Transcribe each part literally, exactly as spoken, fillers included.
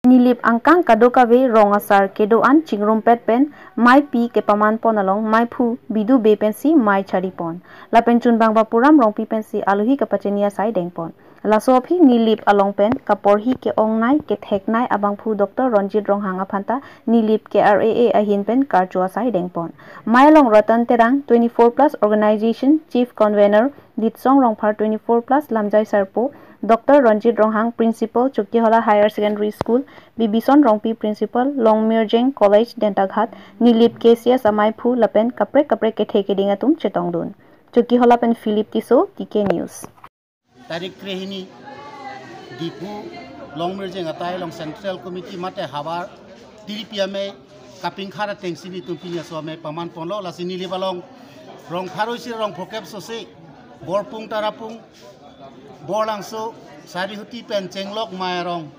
Nilip angkang kadokave rong asar kedo-an chingrumpet pen maipi kepaman pon along maiphu Bidu Bey pensi mai chari pon. Lapen chunbang Bapuram Rongpi pensi alohi kapachini asai deng pon. Laso aphi Nilip along pen kaporhi ke-ongnei ketheknei abangphu Doctor Ronjit Ronghang aphan ta Nilip K R A A ahin pen karcho asai deng pon. Mai along Ratan Terang, twenty-four plus organization chief convener, Litsong Rongphar, twenty-four plus lamjai sarpo, Doctor Ronjit Ronghang, Principal, Chokihola Higher Secondary School, Bibison Rongpi, Principal, Longmirjeng College, Dentaghat, Nilip K C S amaiphu lapen kaprek kaprek kethe keding atum chetongdun. Chokihola pen Philip Tisso, T K News. Tarik krehini Diphu Longmirjeng atai along Central Committee mate havar tiripi amei kapingkhar atengsi nelitum pini laso amei paman ponlo. Lasi Nilip along rong pharo isi rong phokep sose Borpung Tarapung, Borlangso, Sarihuti pen Chenglok Mai arong,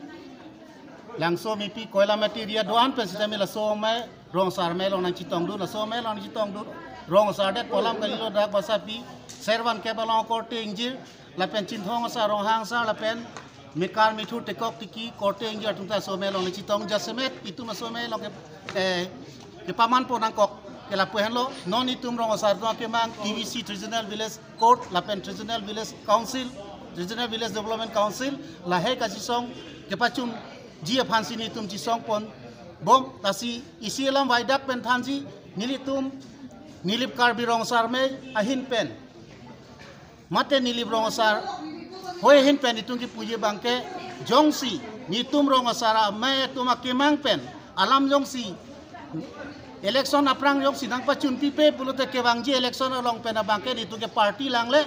Langso Mipi, Koilamati area do-an pen sitame laso amei rong asar amei along nangchetongdun, laso amei along nangchetongdun. Rong asar det pu alam kalilo, dak basapi servan kep along korte ingjir lapen Chinthong asar, Ronghang asar lapen mekar methur tekok tiki korte ingjir atum ta laso amei along nangchetong jasemet itum laso amei along ke, eh, kepaman pon nangkok ke lapu henlo. Non itum rong asar atum akemang T V C, Traditional Village Court lapen Traditional Village Council, Traditional Village Development Council lahei kachesong kepachunji aphansi nelitum chesong pon bom. Lasi isi alam waidak pen thanji, nelitum Nilip Karbi Rong Asar Amei ahin pen mate Nilip rong asar hoi ahin pen itum kipuji abangke, jongsi nelitum rong asar amei atum akemang pen alam jongsi election aphrang jongsi nangpachunpipe pulote kevangji election along pen abangke nelitum ke party langle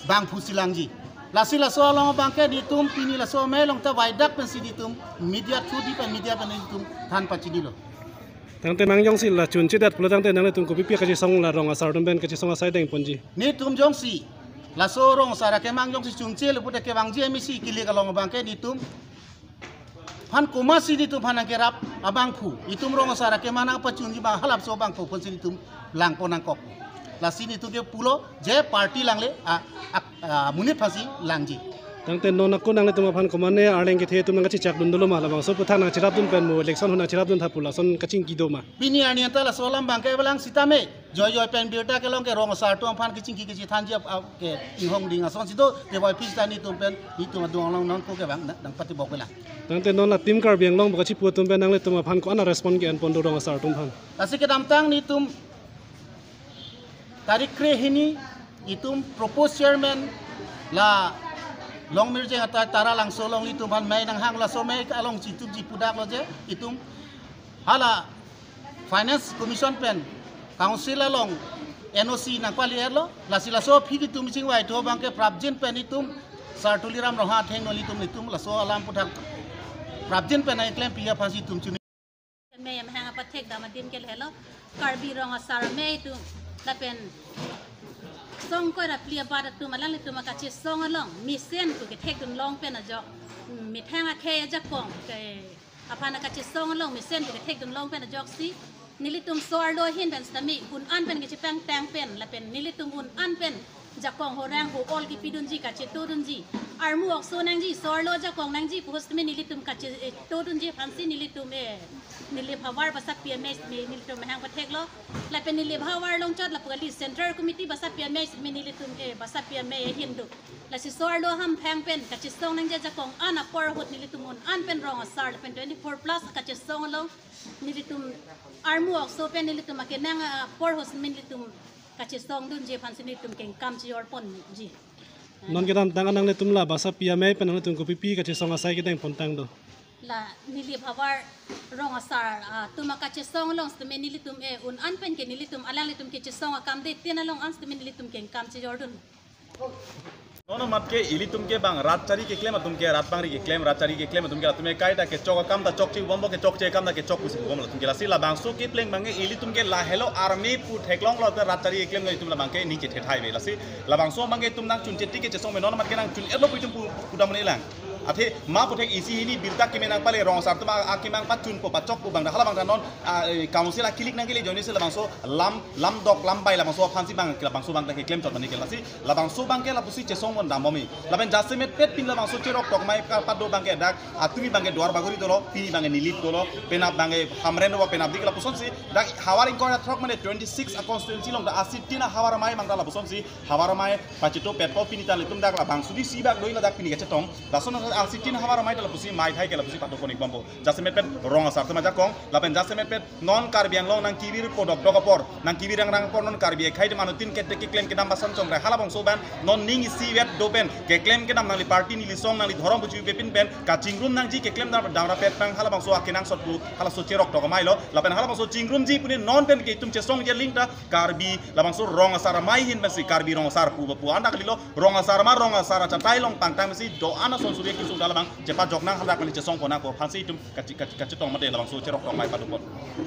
bangphusi langji. Lasi laso along abangke nelitum pini laso amei along ta waidak pensi nelitum media through di pen media pen nelitum than pachinilo. Tangte nang jongsi la chunchedet pulo tangte nanglitum kopipi kachesong, la rong asar atum pen kachesong asai deng ponji? Nelitum jongsi laso rong asar akemang jongsi chunchelo pute kevangji amei si kilik along abangke nelitum phan komatsi nelitum phan nangkerap abangphu, itum rong asar akemang nangpachunji abang halapso abangphu ponsi nelitum lang pon nangkok. Lasi nelitum ke pulo je party langle a, a, amonit aphansi langji. Tangte non ako nanglitum aphan komatne arleng kethe atum nangkachechakdun dolo ma, labangso aputhak nangcherapdun pen mo election ahut nangcherapdun tha pu lason kachingki do ma? Pini arni anta laso alam abangke avelang sitame, joi joi pen birta kelong ke rong asar atum aphan kachingki kachethanji ap, ap ke inghong ding asonsi do, te boy pis ta nelitum pen, nelitum adung along non ko ke bang nang, nangpatibok avelang. Tangte non la Team Karbi Anglong bakachipu atum pen nanglitum aphan ko-an a respond ke-en pon do rong asar atum aphan? Lasi kedamtang nelitum tarik krehini itum propose chairman la Longmirjeng atai Taralangso along nelitum aphan mei nanghang, laso mei along chitupji pudaklo je itum hala Finance Commission pen Council along N O C nangpali-etlo. Lasi laso aphi itum chingvaithu abangke prapjin pen itum Sar Tuliram Ronghang athengno nelitum, nelitum laso alam aputhak prapjin pen nangklempi aphansi itum chini. Mei amahang apathek dam adim ke lahelo, Karbi Rong Asar Amei atum lapen songkoi ra phli abat atum alanglitum akachesong along mesen pu kethekdun long pen ajok, mm, methang akhei ajakong ke aphan akachesong along mesen pu kethekdun long pen ajoksi nelitum so-arlo ahin pen sitame un-an pen kachepangpang pen lapen nelitum un-an pen jakong horang ho-ol kipidunji, kachetodunji. Armu okso nangji, so-arlo jakong nangji pu sitame nelitum kachetodunji aphansi nelitum, eh, Nilip havar basapi amei sitame nelitum mahang patheklo. Lapen Nilip havar longchot lapu kali Central Committee basapi amei sitame nelitum, eh, basapi amei ahin do. Lasi so-arlo hamphang pen kachesong nangji ajakong an apor ahut nelitum un-an pen rong asar lapen twenty-four plus kachesong along nelitum armu okso pen nelitum akenang apor ahut nelitum kachesongdunji aphansi nelitum kengkam chejor ponji. Non kedamtang nanglitum la basapi amei pen nanglitum kopipi kachesong asai kedeng pontang do? La Nilip havar rong asar, ah, atum akachesong along sitame nelitum, eh, un-an pen ke nelitum alanglitum kechesong akam de tin along an sitame nelitum kengkam chejordun. Non amat ke ilitum ke bang rat chari keklem atum ke, rat bangri keklem, rat chari keklem atum ke latum ke kaita kechok akam ta chokche bomlo, kechokche akam ta kechok pusi bomlo atum ke. Lasi labangso kepleng abangke ilitum ke lahelo army pu theklonglo te rat chari keklem lo itum labangke ning chethe thai ve. Lasi labangso abangke itum nangchun cheti kechesong me non amat ke nangchun-etlo pu itum pu, pudam ne lang. Athe ma puthek isi hini birta keme nangpale, rong asar atum a, akeme nangpachunpo, pachokpo abang ta, hala abang ta non, a, eh, council akilik nangkele ajoine si labangso lam, lamdok lambai labangso aphansi abang, labangso abang ta keklem chot mani ke lasi, labangso abang ke lapusi chesong pon dambom he. Lapen jasemet pet pin labangso Cherok Tokmai ka pado abang ke dak, atumi abang ke Duar Bagori dolo, pini abang ke Nilip dolo, penap abang ke Hamren dolo, penap dik lapusonsi, dak havar ingkoi ra throk mane twenty six a constituency along dak asitin ahavar amei abang ta lapusonsi, havar amei pachito petpo pini ta ilitum dak labangso di si bak doi ladak pini kachetong. Lason asitin ahavar amei ta lapusi mei thai ke lapusi pado pon-ik bompo. Jasemet pet rong asar atum ajakong, lapen jasemet pet non Karbi Anglong nangkevirpo dokdok apor, nangkevir rangrang apor non Karbi akhei atum anuttin kete keklem kedam basan chongre halabangso abang non ning isivet do pen keklem kedam nangli party neli song nangli dhorom buchi pepin pen kachingrum nangji keklem dam dam rapet pang halabangso akenangsot pu halaso Cherok Tokmai lo, lapen halabangso chingrumji pune non pen ke itum chesongji aling ta Karbi labangso rong asar amei ahin pensi Karbi rong asar pu pu anda kalilo, rong asar ma rong asar achatai along pangtang pensi do-an ason suri kesung ta labang chepajok nang hadak mani chesong pon nangpo aphansi itum kachi-, kachi-, kachetong mate labangso Cherok Tokmai pado pon.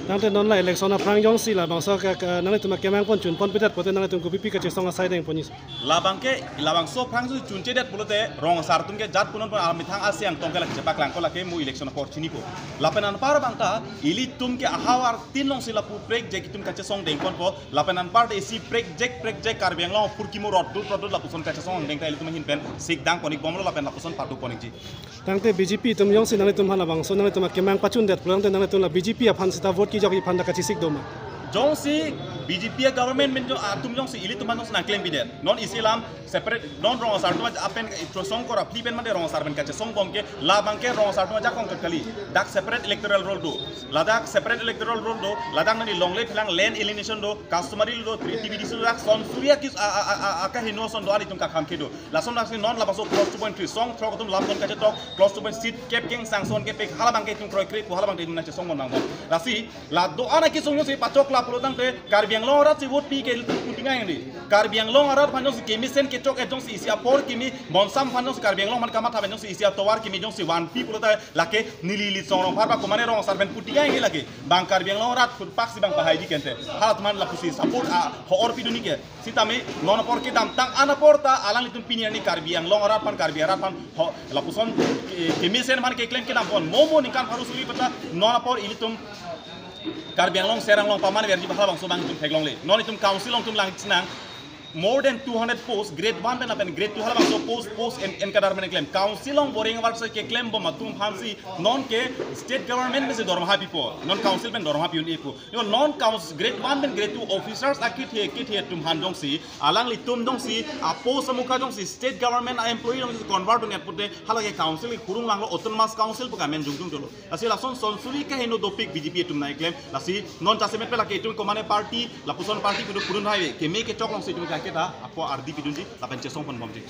Tangte non la election aphrang jongsi labangso ka, ka, nanglitum akemang pon chun pon pedet pote nanglitum kopipi kachesong asai deng ponji? Labang ke, labangso aphrangsi chunchedet pulote rong asar atum ke jat punon pon amethang asi angtong ke lake chepaklang ko lake mo election apor chinipo. Lapen anpar abang ta ilitum ke ahavar tin alongsi lapu prekjek itum kachesong deng ponpo. Lapen anpar ta isi prekjek prekjek Karbi Anglong apor kimo rotdut rotdut lapuson kachesong angdeng ta ilitum ahin pen sikdang pon-ik bomlo lapen lapuson pado pon-ikji. Tangte B J P atum jongsi nanglitum aphan labangso nanglitum akemang pachundet pulo tangte nanglitum la B J P aphan seta vote kejokji aphan ta kachesik doma? Jongsi B J P a government men jo atum jongsi ilitum aphan jongsi nangklem bidet. Non isi alam separate non rong asar atum apen chesong kora phli pen mate rong asar pen kachesong bom ke labang ke rong asar atum ajakong kali. Dak separate electoral roll do. Ladak separate electoral roll do. Ladak nani longle phelang land alienation do. Customary law do. Treaty bidi sudak son suri akis a, a, a, a, akaheno ason do-an itum kakham kedo. Lason aksi non labangso clause two point three song throk atum lamdon kachetok, clause two point seat kep keng sanction kepek halabang ke itum kroikre pu halabang ke itum nangchesong pon nang bom. Lasi la do-an akesung jongsi pachok la pulo tangte Karbi Anglong arat si vote pi ke puting ai di. Karbi Anglong arat aphan jongsi kemesen kechok-et jongsi isi apor keme bonsam aphan jongsi Karbi Anglong aphan kamatha pen jongsi isi atovar keme jongsi vanpi pulo ta lake neli ili song rong phar ba komane rong asar pen puting ai lake. Bang Karbi Anglong arat phurpak si bang pahaiji kente. Halat man lapusi support a ho-or pidun-ik ke. Sitame non apor kedamtang an apor ta alanglitum pini arni Karbi Anglong arat aphan Karbi arat aphan ho lapuson ke, kemesen aphan keklem kedam pon mo mo ningkan pharo suri pata non apor ilitum Karbi Anglong serang long paman verji bahala bangso bang itum theklongle. Non itum council along itum lang chinang more than two hundred post, grade one pen lapen grade two halabangso post, post en, enkadar men klem. Council along boring avar se keklem bom atum aphansi non ke state government pensi dormaha pipo, non council pen dormaha pi-un-e pu. Yo non council grade one pen grade two officers akithe kithe atum aphan jongsi alanglitum jongsi a post amukha jongsi state government a employee jongsi convert un-et pute halake council ke kurung vanglo, autonomous council pu kamen jongjong dolo. Lasi lason son suri kaheno dopik B J P atum nangklem. Lasi non jasemet pela ke itum komane party, lapuson party kudu purun hai keme kechok alongsi itum kaketa apo ardi pidunji lapen chesong pon bomji.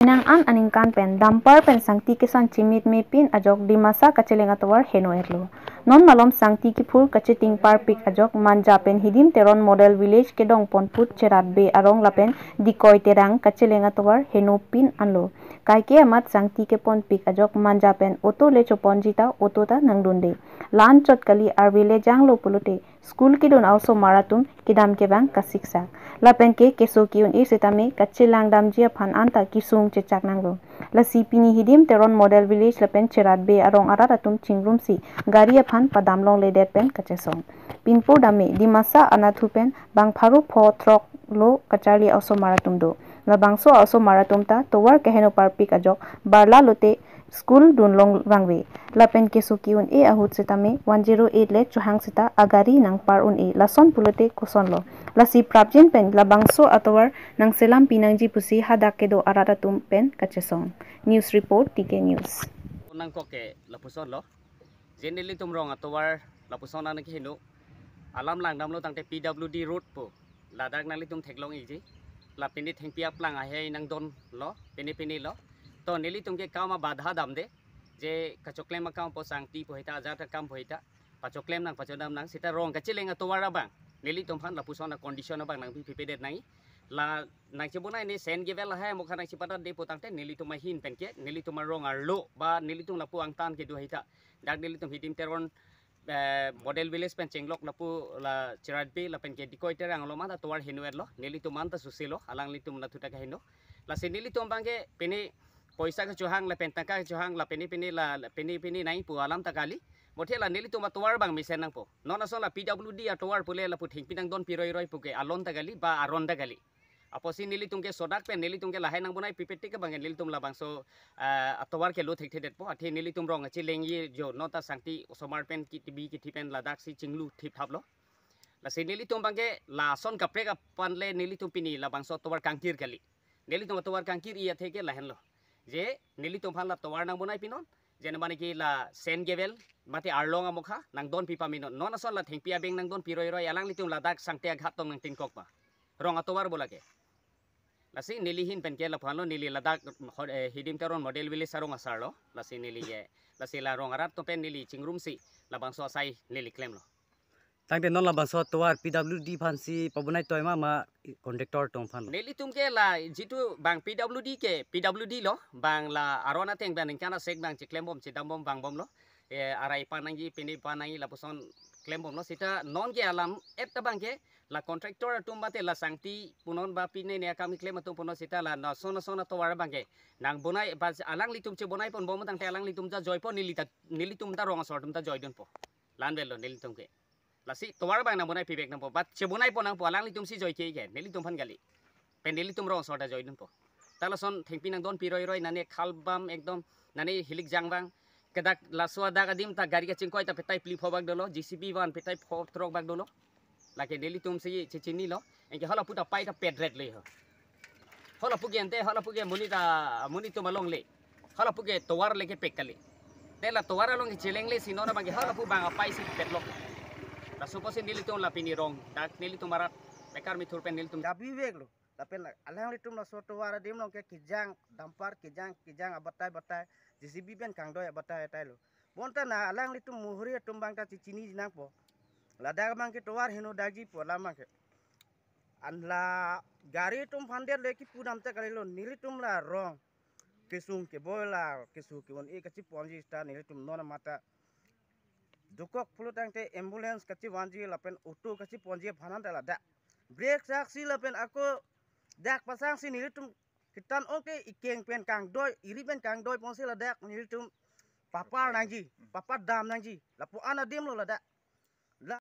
Penang an aningkan pen dumper pen sangti kesan chimit mepin ajok Dimasa kacheleng atovar heno-etlo. Non malom sangti kiphur kachiting parpik ajok Manja pen Hidim Teron Model Village kedong ponput Cherat Bey arong lapen Dikoi Terang kacheleng atovar henopin anlo. Kaike amat sangti keponpik ajok Manja pen auto le choponji ta auto ta nangdunde. La-an chot kali arve le janglo pulote school kedun a-osomar atum kedam kevang kasiksak. Lapen ke keso ke-un-e setame kachelang damji aphan anta kesung chechak nanglo. Lasi pini Hidim Teron Model Village lapen Cherat Bey arong arat atum chingrumsi gari aphan padam longledet pen kachesong. Pinpur dame Dimasa anathu pen bang pharo pho throk lo kacharli a-osomar atum do. Labangso a-osomar atum ta tovar keheno parpik ajok barla lote school dun long vangve. Lapen keso ke-un-e ahut setame one zero eight le chohang seta agari nangpar un-e. Lason pulote kosonlo? Lasi prapjin pen labangso atovar nangselam pinangji pusi hadak kedo arat atum pen kachesong. News report, T K News. Nangkok ke lapuson lo. Je nelitum rong atovar lapuson nangkeheno. Alam langdamlo tangte P W D road po. Ladak nanglitum theklong-ikji. La pini thengpi aplang ahei nangdonlo, pini pini lo. To nelitum ke kam abadha damde. Je kachoklem akam po sangti po hita, ajat akam po hita. Pachoklem nang, pachodam nang, seta rong kacheleng atovar abang. Nelitum aphan lapuson a-condition abang nangpi pipedet nangji. La nangchebonai ne sen gevel lahai mokha nangchepadat de po tangte nelitum ahin pen ke, nelitum arong arlo, ba nelitum lapu angtan kedo hita. Dak nelitum Hidim Teron, eh, Model Village pen chenglok lapu la Cherat Bey lapen ke Dikoi Terang lo mata tovar heno-etlo, nelitum anta susilo, alanglitum nathu ta kaheno. Lasi nelitum abangke pini poisa kechohang lapen tangka kechohang la pini pini la la pini pini nangji pu alam ta kali. Mothe la nelitum atovar abang mesen nangpo. Non ason la P W D atovar pule lapu thengpi nangdon piroi roi puke alon ta kali ba aron ta kali. Apotsi nelitum ke sodak pen nelitum ke lahai nangbonai pipetik abangke nelitum labangso, eh, atovar ke lo thekthedetpo. Athe nelitum rong achelengji jo non ta sangti osomar pen ki T B kithi pen ladaksi chinglu thip thaplo. Lasi nelitum abangke lason kaprek aphan le nelitum pini labangso atovar kangkir kali. Nelitum atovar kangkir-i athe ke lahenlo. Je nelitum aphan la tovar nangbonai pinon. Je mane ke la Saint Gabriel mate Arlong amokha nangdon pi paminon. Non ason la thengpi abeng nangdon piroi roi alanglitum ladak Sangte aghat tong nangtingkok pa. Rong atovar bo lake. Lasi neli ahin pen ke laphanlo neli ladak ho-, eh, Hidim Teron Model Village arong asarlo. Lasi neli ke. Lasi la rong arat atum pen neli chingrumsi labangso asai neli klemlo. Tangte non labangso tovar P W D aphansi pabonai toi ma ma contractor atum aphanlo? Nelitum ke la jitu bang P W D ke P W D lo, bang la aron ateng bang ningkan asek bang chiklembom chidambom vangbomlo. Eh, arai pa nangji pini pa nangji lapuson klembomlo sita non ke alam et abangke la contractor atum mate la sangti punon ba pine ne akam klem atum punon sita la nason nason atovar abangke nangbonai ba alanglitum chebonai ponbom tangte alanglitum ta joipon neli ta nelitum ta rong asor atum ta joidunpo. Lanbelo nelitum ke. Lasi tovar abang nangbonai pivek nangpo. But chebonai pon nangpo alanglitumsi joike ke. Nelitum aphan kali. Pen nelitum rong asor ta joidunpo. Ta lason thengpi nangdon piroi roi nane khalbam ekdom nane hilik jangvang. Kedak laso adak adim ta gari kachingkoi ta petai phli pho bak dolo. J C B van petai pho throk bak dolo. Lake nelitumsi chechinilo. Anke halapu ta pai ta pedret le ho. Halapu ke ante, halapu ke monit ta, monit atum along le. Halapu ke tovar le kepek kali. Te la tovar along ke cheleng le si non abangke halapu bang apai si petlok. Laso apotsi nelitum la pini rong, dak nelitum arat, bekar mithur pen nelitum. Dabi veklo. Lapen alanglitum laso tovar adim along ke kejang, dampar kejang, kejang abatai batai, J C B pen kangdoi abatai atailo. Bonta na alanglitum muhuri atum abang ta chechiniji nangpo. Ladak abangke tovar heno dakji pu alam abangke. An la gari atum aphan det le kipu dam ta kalilo, nelitum la rong kesung keboi la kesu ke-un-e kachiponji ta nelitum non amat ta dokok pulo tangte ambulance kachivanji lapen auto kachiponji aphan an ta ladak. Brake saksi lapen ako dak pasangsi nelitum ketan oke ikeng pen kangdoi, iri pen kangdoi ponsi ladak nelitum papar nangji, papar dam nangji. Lapu-an adim lo ladak. La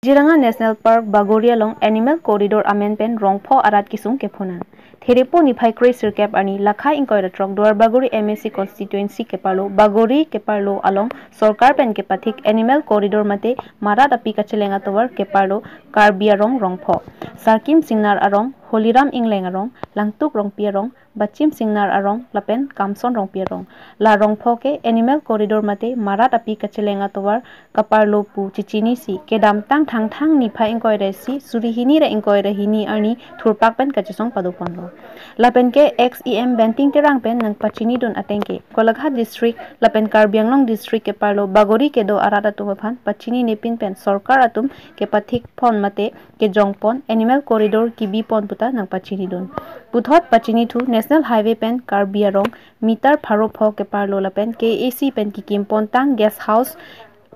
Kaziranga National Park Bagori along Animal Corridor amen pen rongpho arat kesung kephonan. Therepo niphai kre sirkep arni lakha ingkoi ra throk Duar Bagori M A C constituency keparlo Bagori keparlo along sorkar pen kepathik Animal Corridor mate marat api kacheleng atovar keparlo Karbi arong rongpho. Sarkim Singnar arong, Holiram Ingleng arong, Langtuk Rongpi arong, Bachim Singnar arong lapen Kamson Rongpi arong. La rongpho ke Animal Corridor mate marat api kacheleng atovar kaparlo pu chechinisi kedamtang Thangthang niphai ingkoi ra isi suri hini ra ingkoi ra hini arni thurpak pen kachesong padoponlo. Lapen ke ex E M Benting Terang pen nangpachinidun ateng ke Golaghat District lapen Karbi Anglong District keparlo Bagori kedo arat atum aphan pachinine pin pen sorkar atum kepathik pon mate kejongpon Animal Corridor kibipon puta nangpachinidun. Puthot pachinithu National Highway pen Karbi arong meter pharo pho keparlo lapen K A C pen kikim pontang guest house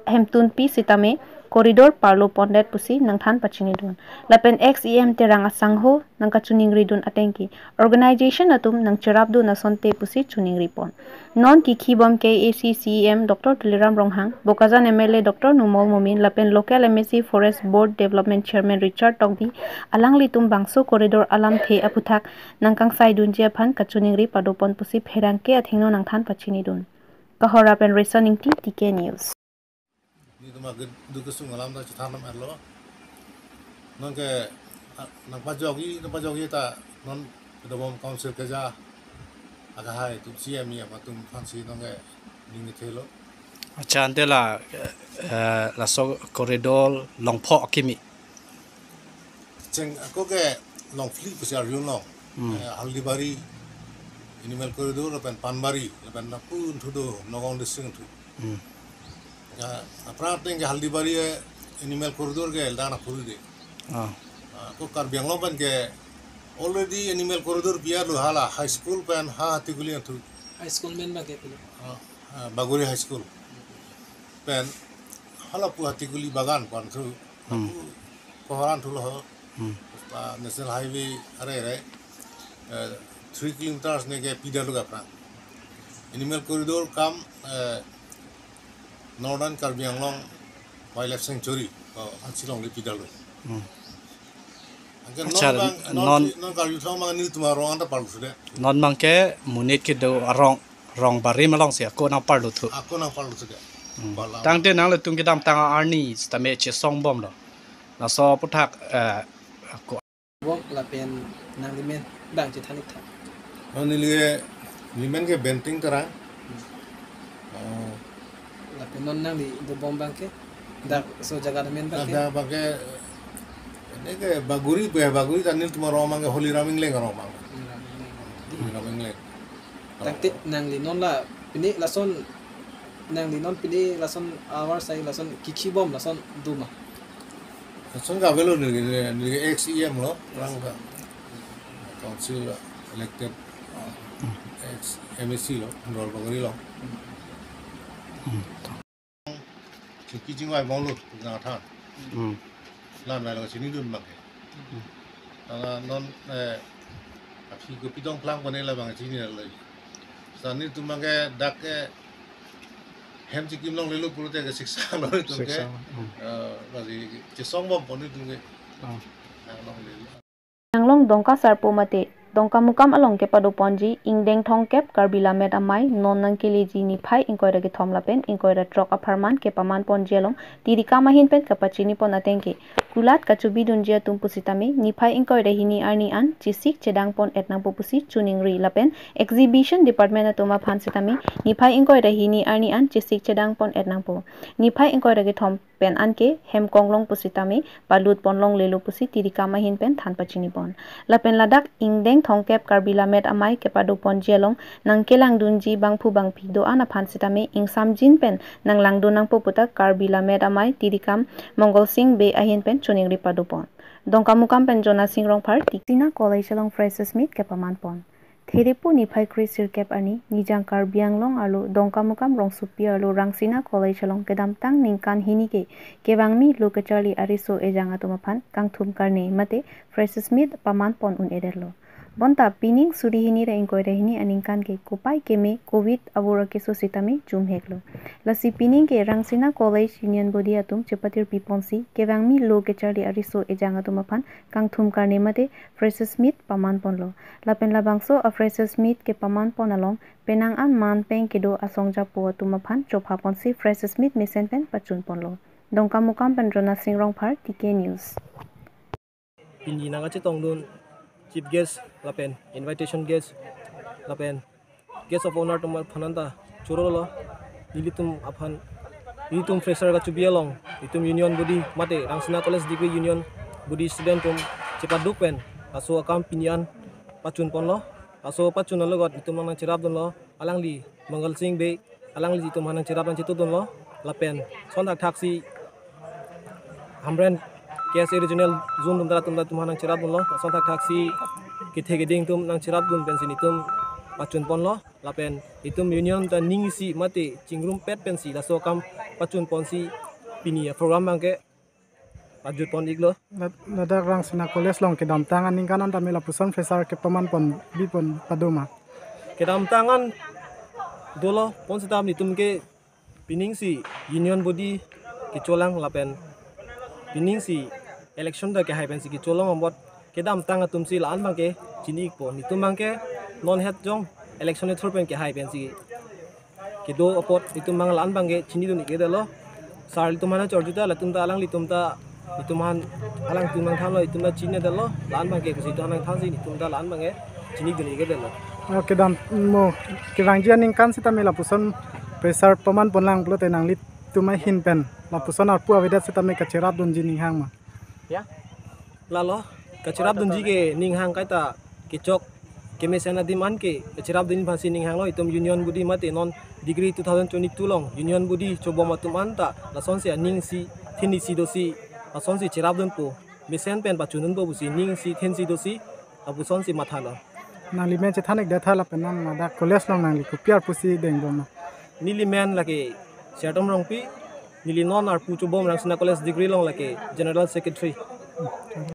hemtunpi sitame corridor parlo pondet pusi nangthan pachinidun. Lapen ex E M Terang asangho nangkachiningridun ateng ke organization atum nangcherapdun asonte pusi chiningripon. Non kikhibom K A C C E M Doctor Tuliram Ronghang, Bokajan M L A Doctor Numal Momin lapen local M A C Forest Board Development Chairman Richard Tokbi, alanglitum bangso corridor alamthe aphuthak nangkangsaidunji aphan kachiningri padopon pusi pherangke athengno nangthan pachinidun. Kohora pen Reson Ingti, T K News. Nelitum agit dukesung alam ta chethan lam erlo. Non ke, ah, nangpajokji, nangpajokji ta non kedobom council keja akahai atum C M E atum aphansi non ke ning kethelo. Accha, ante la, eh, laso corridor longpho akimi. Cheng ako ke longphli pusi arjulong. Hmm. Eh, Haldibari, Animal Corridor, lapen Panbari, lapen lapu thudo, Nagaon District thu. Hmm. Ya, apra ateng ke Haldibari, eh, Animal Corridor ke eldana puri de. Ah. Ah, ako Karbi Anglong pen ke already Animal Corridor biar lo hala, high school pen ha Hatikuli thu. High school men bage pilo. Ah, ah, Bagori High School. Pen halapu Hatikuli bagan pen thu. Hmm. Lapu Kohoran thulo ho. Hmm. Ba National Highway are are, eh, three kilometers ne ke pidalo aphrang. Animal corridor cum, eh, Northern Karbi Anglong Wildlife Sanctuary, oh, ansi longle pidalo. Hmm. Anke Acha, non bang, non non, non Karbi Anglong bang nelitum arong anta parlu sudah. Non bang ke monit kedo arong, rong barim alongsi ako nangparlu thu. Ako nangparlu sudah. Hmm. Bala. Tangte nanglitum kedamtang arni sitame chesong bomlo. Laso aphuthak, eh, ako. Bom lapen nanglimen bang chethan ik tha. Oh, neli, nelimen ke Benting Terang. Oh. Lapen non nangli dobom bang ke dak so jaga amen bang ke? Dak bang ke, ini ke Baguri, Baguri ta nelitum arong bang ke Holiram Ingleng arong bang. Holiram Ingleng. Holiram Ingleng. Tangte nangli non la pini lason, nangli non pini lason ahavar asai lason kichi bom lason doma? Lason ke avelo neli, neli ex E M lo, rang ka council elected, uh, ex M A C lo, Dolbagori lo. Chingki chingvai bom lo, nang than. Hmm. Lam lai lo chinidun bang ke. Hmm. Tala non, eh, aphi kopi dong plang pone la bang chinilo. Sa nelitum bang ke dak ke hem chikim longlelo pulote ke siksa lo nelitum ke. Siksa, hmm. Eh, basi chesong bom pon nelitum ke. Hmm. Nang longlelo. Anglong Dongka Sarpo mate Dongkamukam along kepadoponji ingdeng thomkep Karbi Lammet Amei non nangkeleji niphai ingkoi ra kethom lapen ingkoi ra throk apharman kepamanponji along tirikam ahin pen kapachinipon ateng ke kulat kachobidunji atum pusitame niphai ingkoi ra hini arni an chesik chedangpon-et nangpo pusi choningri lapen exhibition department atum aphan sitame niphai ingkoi ra hini arni an chesik chedangpon-et nangpo. Niphai ingkoi ra kethom pen anke hem konglong pusitame palutpon longlelo pusi tirikam ahin pen than pachinipon. Lapen ladak ingdeng thomkep Karbi Lammet Amei kepadoponji along nangkelangdunji bangphu bangphi do-an aphan sitame ingsamjin pen nanglangdun nangpo puta Karbi Lammet Amei tirikam Mongol Sing Bey ahin pen choningri padopon. Dongkamukam pen Jona Sing Rongphar, Rangsina College along Freshers Meet kepamanpon. Therepo niphai kre sirkep arni, Nijang Karbi Anglong arlo Dongkamukam rongsopi arlo Rangsina College along kedamtang ningkan hini ke kevangmi lo kacharli ariso ejang atum aphan kangthum karne mate Freshers Meet pamanpon un-edetlo. Bonta pining suri hini ra ingkoi ra hini aningkan ke kopai keme covid abur akeso sitame jumheklo. Lasi pining ke Rangsina College Union Body atum chepatirpiponsi kevangmi lo kacharli ariso ejang atum aphan kangthum karne mate Freshers Meet pamanponlo. Lapen labangso a Freshers Meet kepamanpon along penang an man peng kedo asong japo atum aphan chophaponsi Freshers Meet mesen pen pachunponlo. Dongkamukam pen Jona Sing Rongphar, T K News. Pini nangkachetongdun chief guest lapen invitation guest lapen guest of honor atum aphan anta chorolo. Nelitum aphan, nelitum fresher kachobi along itum union body mate Rangsina College Degree Union Body student atum chepaduk pen laso akam pini an pachunponlo. Laso pachun alogot itum nangcherapdunlo alangli Mangal Singh Bey, alangli itum aphan nangcherap nangchetudunlo. Lapen son thakthaksi Hamren K S A Regional Zone atum ta atum ta itum aphan nangcherapdunlo. Son thakthaksi kethe keding atum nangcherapdun pensi nelitum pachunponlo. Lapen itum union ta ning isi mate chingrumpet pensi laso akam pachunponsi pini a program abangke pajutpon iklo. Lad-, ladak Rangsina College along kedamtang aningkan an tame lapuson fresher kepamanpon bipon padoma? Kedamtang an dolo, pon sitame nelitum ke piningsi union body kecholang lapen piningsi election ta kehai pensi kecholong angbot kedamtang atumsi la-an abangke chini ikpo. Nelitum abangke non het jong election ethur pen kehai pensi kedo apot itum abang la-an abangke chinidun ikdetlo. Sir itum aphan chorjuta latum ta alanglitum ta itum aphan alangtum nangthanlo, itum ta chinidetlo, la-an abangke pusi itum aphan nangthansi itum ta la-an abangke chinidun ikdetlo. Oh, kedam mo kevangji aningkan sitame lapuson fresher pamanponlang pulote nanglitum ahin pen lapuson arpu avedet sitame kacherapdunji ninghang ma? Ya. Lalo, kacherapdunji ke ninghang kaita kechok kemesen adim an ke kacherapdun aphansi ninghanglo. Itum union body mate non Degree two thousand twenty-two along union body chobom atum anta lasonsi aning isi thin isi dosi lasonsi cherapdunpo, mesen pen pachundunpo pusi ning isi thin isi dosi lapusonsi mathalo. Nangli men chethan ikdet tha lapen nang ladak college along nangli kopi arpusi dengbom ma? Neli men lake Sertom Rongpi, neli non arpu chobom Rangsina College Degree along lake General Secretary.